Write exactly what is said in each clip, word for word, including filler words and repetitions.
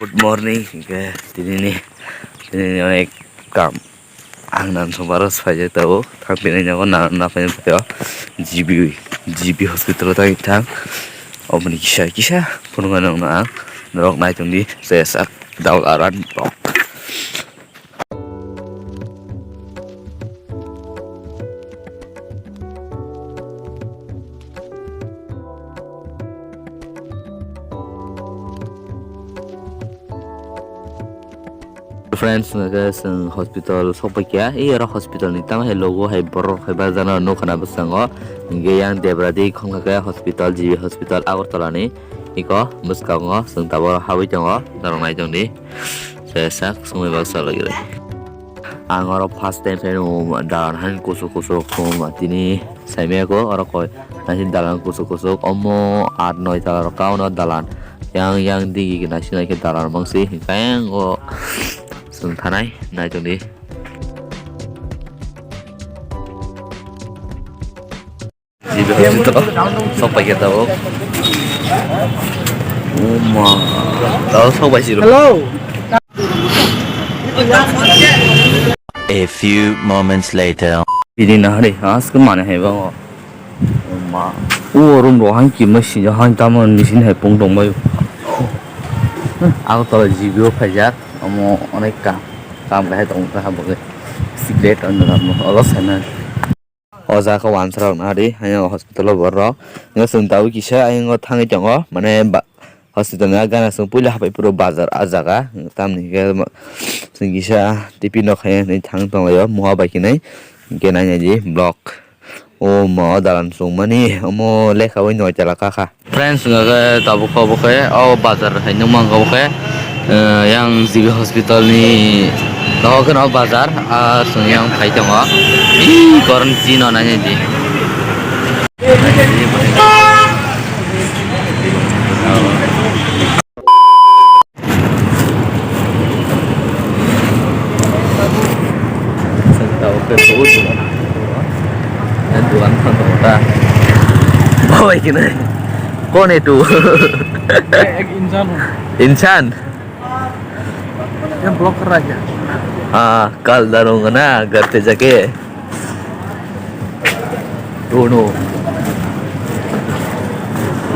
Good morning, hingke tinini, tinini onek kam. Ang nan sombar o swaijak tabuk, thang tinai nogo na, na phai phai o G B, G B hospital o thang thang. Oboni kisa, kisa phunukna nangno ang norok nai tongdi, se sak dal aran rok. Friends, hingke chwng hospital sokphaikha, e oro hospital ni tamo hai logo hai borok hai bajana nukha na bwskango, hingke yang debra di khongkha khe hospital, G B hospital Agartala ni iko bwskango chwng tabuk habwi tongo, norok nai tongdi. Sesa kusungwi baksa lagirwi. Ang oro first time phai rw dalan han kusuk kusuk khum tini saimaya ko oro koi nasi dalan kusuk kusuk omo aat noi tala rok kauno dalan yang yang digi naisi naikhe dalan mangsi kayang o chwng thanai naitongdi. Jibe hospital sok pai khe tabuk. Oma. Tabuk sok pai siro. Hello. A few moments later. Bini nahari aske mane hai bango. Oma. O room ro han ki machine han tamon machine hai pung tong bai. Agartala G B o phaijak. Omo onek kam. Kam kahai tong ta ha bo. Secret on olo sana. O jaga o wansarok nari, haino hospital o borok. Hingke chwng tabuk kisa ayang o thangwi tongo, mane ba-, hospital ni gana chwng puila habai phuru bazar ah jaga. Tamni hingke ma-, chwng kisa tiffin rok khaina hinwi thang tonglaio, muha bai khe nai. Hingke nai nai di block. O ma o dalan chwng mani, omo lekha bai noi tala kakha. Friends, hwnka khe tabuk khe obo khe o bazar hai nukma hwnka obo khe, eh, yang G B hospital ni nogo kheno o bazar, ah, chwng yang phai tongo. Ih, koron chino nainai di. Sengta oke tu tu. Yang tuan kan ternyata. Bawa gini. Kau ni tu? एक इंसान हूँ। इंसान? ये ब्लॉक कर रहा है क्या? हाँ, कल डालूंगा ना घर पे जाके। दोनों।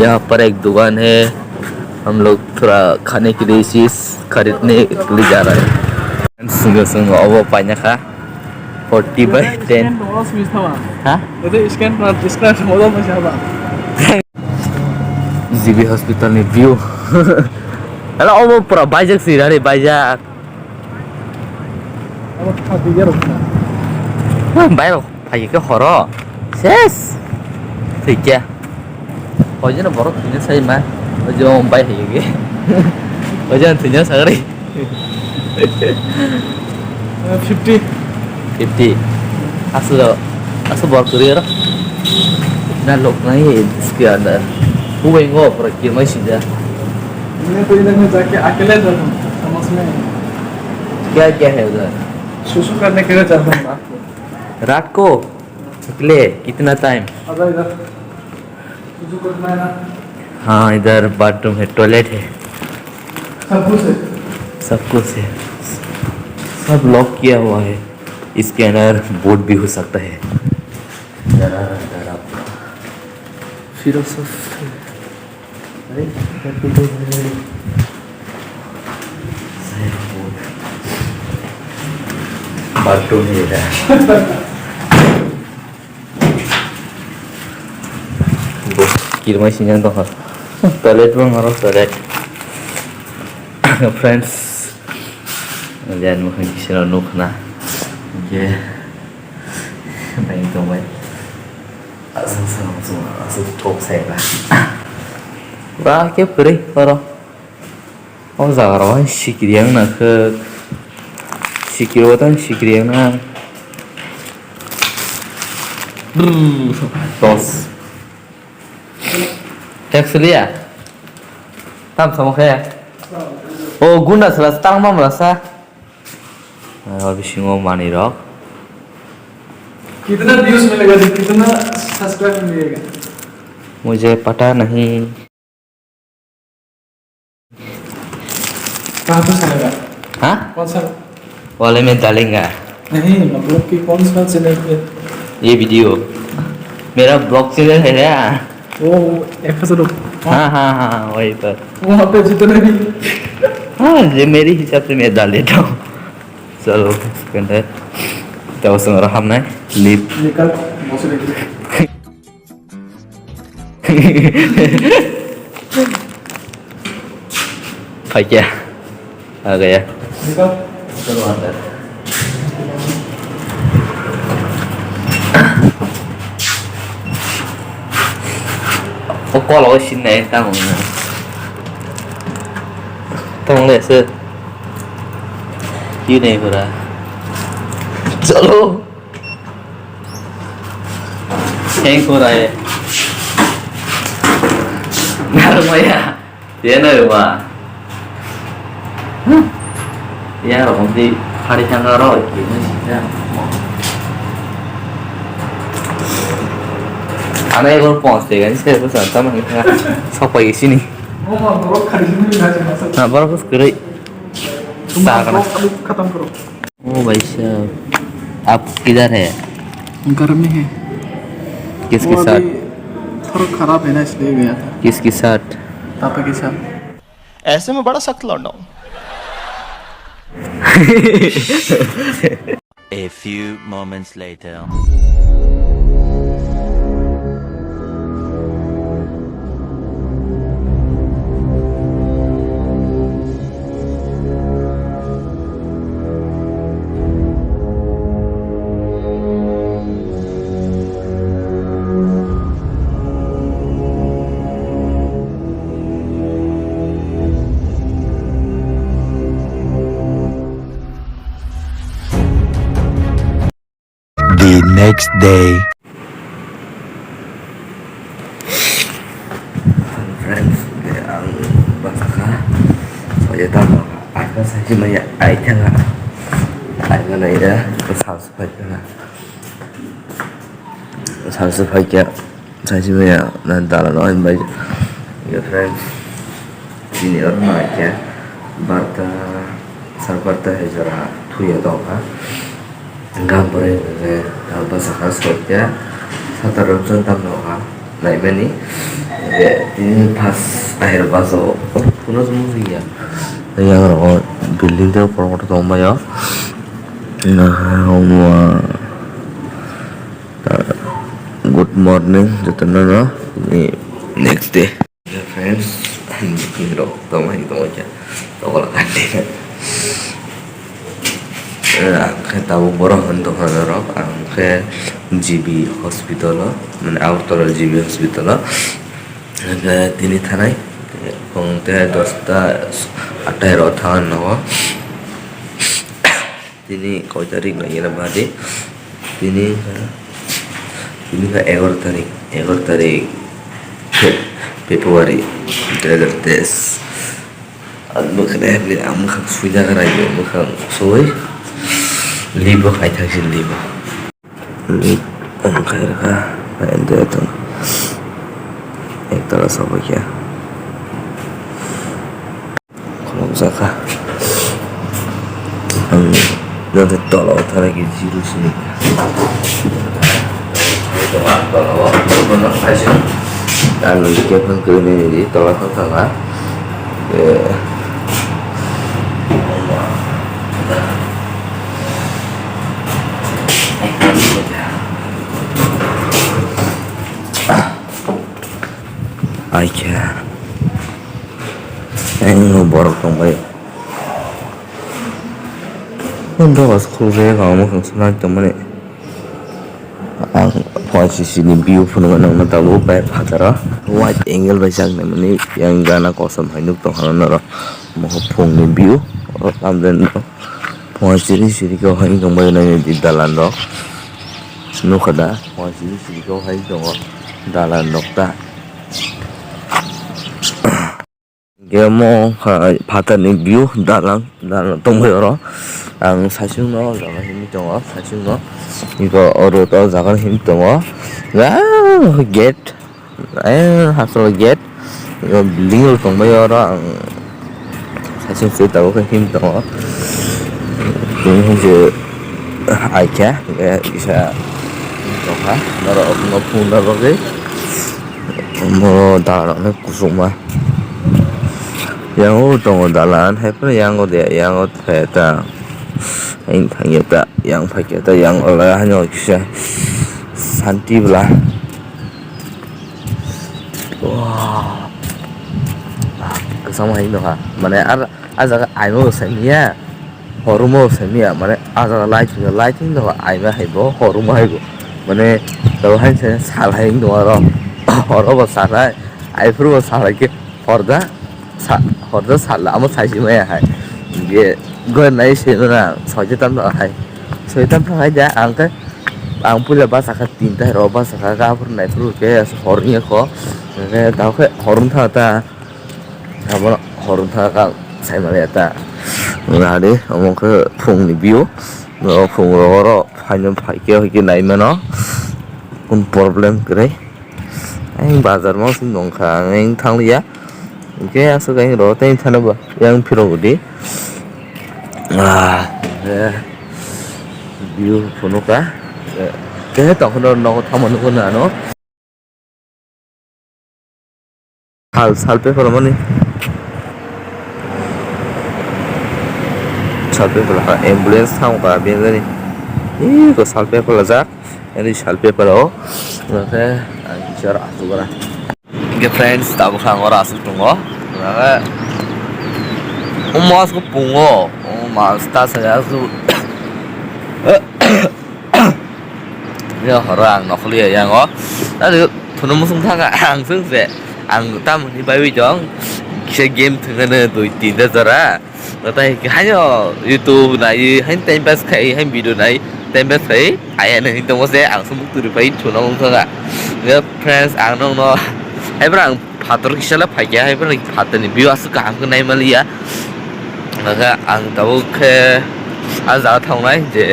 यहाँ पर एक दुकान है। हम लोग थोड़ा खाने के लिए चीज खरीदने के लिए जा रहे हैं। Sungguh-sungguh obo paina kha. Forty by ten. Scan to obo simi thaba. Ha? Ede scan to, scan to obo simi thaba. G B hospital ni view. Hello, obo pura baijak sirari baijak. Obo kha bigya rok. Bai rok. Hai khe horo. Ses. Thikya. Hoi jeno borok thwina sai ma. Hoi jeno bai hai khe. Hoi jeno thwina sagri. Fifty. Fifty. Aslo. Aslo borok kwrwi oro. Na lok nai iske andar. Huweng go pura kirmai sida. मैं तो इधर में जाके अकेले जाता हूँ, समझ में नहीं। क्या क्या है उधर? सुसु करने के लिए जाता हूँ रात को। रात को? अकेले? कितना टाइम? अगर इधर सुसु करना है ना। हाँ, इधर बाथरूम है, टॉयलेट है। सब कुछ है। सब कुछ है। सब लॉक किया हुआ है। इसके अंदर भूत भी हो सकता है। डरा, डरा। Philosophy. Bathroom ni da. Kirmai sinjang tongkha. Toilet bo ngaro toilet. Friends, lian mo khan kiseno nukna. Oke. Naitongbai. Aswk, aswk, aswk, aswk thok sai ba. Ba khe kwrwi oro. O jaga rok hai sikiri wngna khe. Sikiri o tang sikiri wngna. Brrr, tos. Thek siliya. Tam samo khe. O gunda sala tang ma mala sa. Aro bisingo manwi rok. कितना व्यूज मिलेगा जी, कितना सब्सक्राइब मिलेगा? मुझे पता नहीं। कहाँ पे चलेगा? हाँ? कौन सा? वाले में डालेंगे। नहीं, मतलब कि कौन सा चैनल पे? ये वीडियो मेरा ब्लॉग चैनल है ना। वो एपिसोड। हाँ, हाँ, हाँ, वहीं पर। वहाँ पे जितने भी। हाँ, ये मेरे हिसाब से मैं डाल देता हूँ। चलो, इसके अंदर क्या उसमें रहा हमने? लिप। निकल, मौसम देख। Phaikya. Agaya. Chalo andar. O kola o sin nai tamo na. Tamo le se. Ki nai pura. Chalo. Heng korai. Narmaya. Tiene ba. Ya ro di hari tanga ro ki ni sita. Ana ego pon se gan se ko sa ta ma ni ka. Sok pa isi ni. Na baro kus kere. Sa kana. खत्म करो। ओ भाई साहब, आप किधर है? घर में है। किसके वो साथ? अभी थोड़ा खराब है ना, इसलिए गया था। किसके साथ? पापा के साथ। ऐसे में बड़ा सख्त लौंडा हूँ। A few moments later. The next day. Friends, ang basa kha, oya tamo, aika sai maya, aika nga, aika na ira, sal supai kha, sal supai kya. Saisi maya na dala no hai bai. Yo friends, chini oro nai khe barta, sar barta hai jora thuya tong kha. Gam pore je ang basa kha sot khe sata rok jon tam no kha nai mani. Je tini pas ahir baso kuno jumung ya. Yang ro building te kotor kotor tong bai o. Na ha omo. Good morning, jotono no, ni next day. Friends, ang bwkhwrok tongmani tongmani khe, tokol kandi. Ang khe tabuk borok hwn tongkha norok, ang khe G B hospital o, mane Agartala G B hospital o. Ang khe tini thanai, phung te dosta atai rok thangan nogo. Tini koi tarik nai ena bade. Tini, tini kha egaro tarik, egaro tarik Feb-, February dui hazar teis. Ang mwkhang hai, ang mwkhang sui jaga rai, mwkhang sui. Libo khai thang si libo. Lip ang khai rwkha, pai ante tong. Ek tala sobo kya. Khulumjak kha. Ang nang tei tola o thana khe zero sini. Ang nang khe phang kwrwi nini di tola thang thang kha. Eh. Ai khe. Ang borok tong bai. Ang doga school rek ang mwkhang swnai tongmani. Ang phuaisisini view phunukna nangma tabuk bai phataro. Wide angle bai chak naimani yang gana kosom hai nuk tongkha norok. Mohor phungni view. Oro tamjani phuaisiri siri khe hai tongbai nai di dalan rok. Nukha da phuaisiri siri khe hai tongo dalan rok ta. Hinkhe omo wngkha phatarni view, dalan, dalan tongbai oro. Ang saichung no o jaga himwi tongo, saichung no. Eko o road o jaga himwi tongo. Ah, gate, eh, hasteo gate. Eko building rok tongbai oro. Ang Haising se tabuk khe him tongo. Tini hwn se ai kha, hwnkhe kisa him tongkha, norok no phunukna bagwi. Omo dalan rok no kusukma. Yang o tongo dalan, hai phano yang o de, yang o thaya ta. Ang thangya ta, yang phaikya ta, yang o la hano kisa santi bwla. Wah. Kwchangma hai nokha. Mane ar, ah jaga aima bo sai miya. Horuma bo sai miya. Mane ah jaga light, light hinwi nokha. Aima hai bo, horuma hai bo. Mane tabo hai se sal hai nokha aro. Horo bo sal hai. Aiphuru bo sal hai khe horda. Sa-, horda sal amo sai si maya hai. Ge gor nai se na. Soite tam hai. Soite tam hai ja ang khe. Ang puila bachakha tinta rok bachakha, aphuru naiphuru khe hor wngya kho. Hwnkhe tabukhe hor wngkha ta, abono hor wngkha kha sai manliya ta. Nadi omo khe phungni view, o phung rok oro phaino phaikhe hoikhe naimano, kunu problem kwrwi. Ang bazar ma song nongkha, ang thangliya. Hwnkhe aswk ang rw tei thana ba yang phirok di. Ah, eh, view phunukha. Eh, khe tongkhorno nogo thangma nukgo na ano. Sal, sal paper mani. Sal paper ha, ambulance thangkha biyang gani. Ih, ko sal paper lajak. Ani sal paper o. Oke, ang bichar asuk ora. Hingke friends, tabuk khe ang oro aswk tongo. Hingke o mas khe pungo, o mas ta saya aswk. Ya horo ang nokholi ya yang o. Tadi thunu musung thaka ang sung se. Ang tamoni bai wi jong. Kisa game thwngano dui tinta jora. Natai haino YouTube nai, haino time pass khai, haino video nai, time pass khai, ayano hinwi tongo se, ang sumuk turi pai thuna wngkha. Nge friends, ang nokno, hai bwrang phator kisa le phaikha, hai bwrang phatorni view aswk kaham khe nai maliya. Nokha ang tabuk khe ah jaga thangnai je,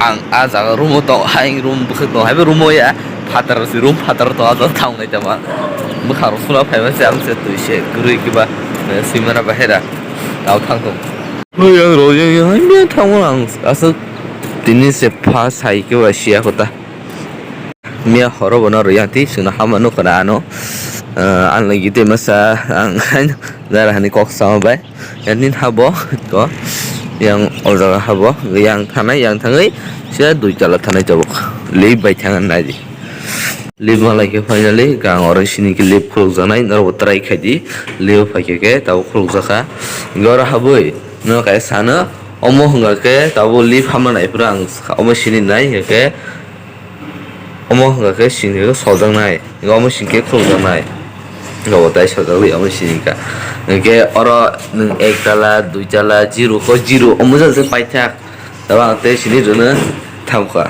ang ah jaga room o tong, hai room bwkhak tong, hai room o ya. Phatar si room phatar to aja thang nai tama. Bwkhang rok sula phai masa ang se twi se kwrwi kiba, eh, swimana bahera tao thang thung. Oi, ang rojak ya, hai miya thango ang aswk tini se pha sai kiba siya kota. Miya horo bono rwya ti sungna hama nukha na ano. Eh, ang lagi te masa ang dara hani kok sama bai. Yang nin habo ko yang o jaga habo yang thanai yang thangwi se dui tala thanai tabuk. Lift bai thang nai di. Lift malai khe finally gang oro sini khe lift khuluk janai norok bo try khai di. Lift phai khe khe tabuk khuluk jakha. Goro habwi no kai sano omo hwnga khe tabuk lift hamna nai phuru ang omo sini nai khe. Omo hwnka khe sini khe sojaknai, hwnka omo sini khe khulukjaknai. Hwnka bo tai sojakli omo sini kha. Hwnkhe oro nwng ek tala, dui tala, zero kho, zero omo jaga se paithak. Tabo ang tei sini rwno thamkha.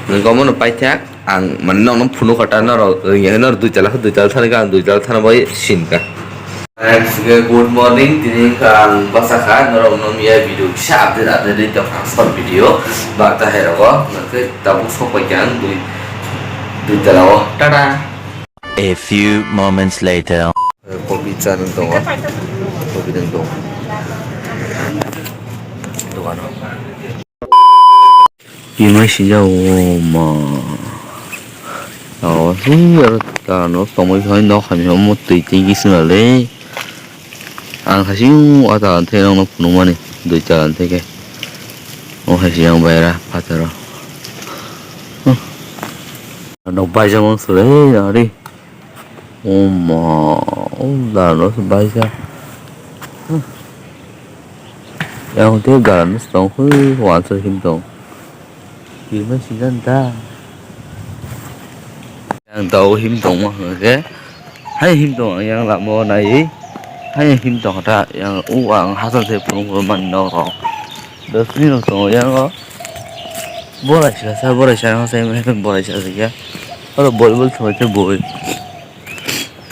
Hwnkhe omono paithak, ang mane nokno phunukha ta norok, rwngya khe norok dui tala khe dui tala thani khe ang dui tala thana bai sinkha. Friends, good morning. Tini wngkha ang bwsakha, norok no miya video kisa update, update ri tongkha, short video. Ba ta hai rogo, nokhe tabuk sok pai khe ang dui, dui tala o. Tata. A few moments later. Kopi cha nung tongo. Kopi nung tongo. Dogano. Kimai sinjak o ma. O, hmm, aro ta no tongmani hai nok hamya omo twi tengki swnale. Ang hasing o ta ang thai nokno phunukmani dui ta ang thai khe. O hai se yang baira phataro. Hmm. Nok baijak mang sole nari. O ma, o da no baijak. Hmm. Yang te garan tong hui wansa him tong. Kirma sijan da. Yang tau him tong ma hwnkhe. Hai him tong yang lama o nai. Hai him tong ta yang u ang hasan se pung pung man no ro. Dos ni no tong yang o. Borai sa sa borai sa sa borai sa sa ya. Oro bol bol thoi te boi.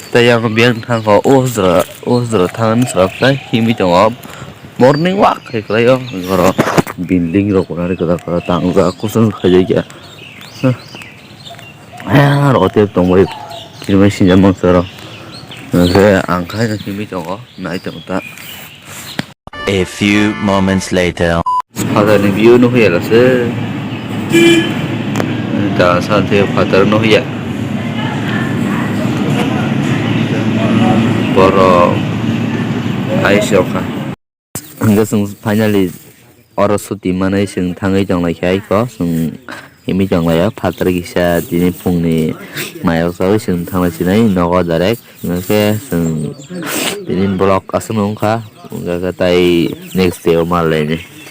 Tei yang biyang thang kho, o hojra, o hojra thang sra khlai himwi tongo. Morning walk khai khlai o, oro building rok kwrak kwrak kwrak tang jak, kuchung khaijak ya. Aro hotel tong bai, kirmai sinjak mang soro. Hwnkhe ang khe no himwi tongo, nai tongo ta. A few moments later. Phatarni view nukhuya lase. Da sante phatar nukhuya. Borok ice rok kha. Hingke chwng finally oro suti manwi chwng thangwi tonglaikha aiko chwng himwi tonglaio phatar kisa tini phungni mayok chawi chwng thanglai sinai nogo direct hingke chwng tini vlog aswk no wngkha hingke tai next day o ma lainai.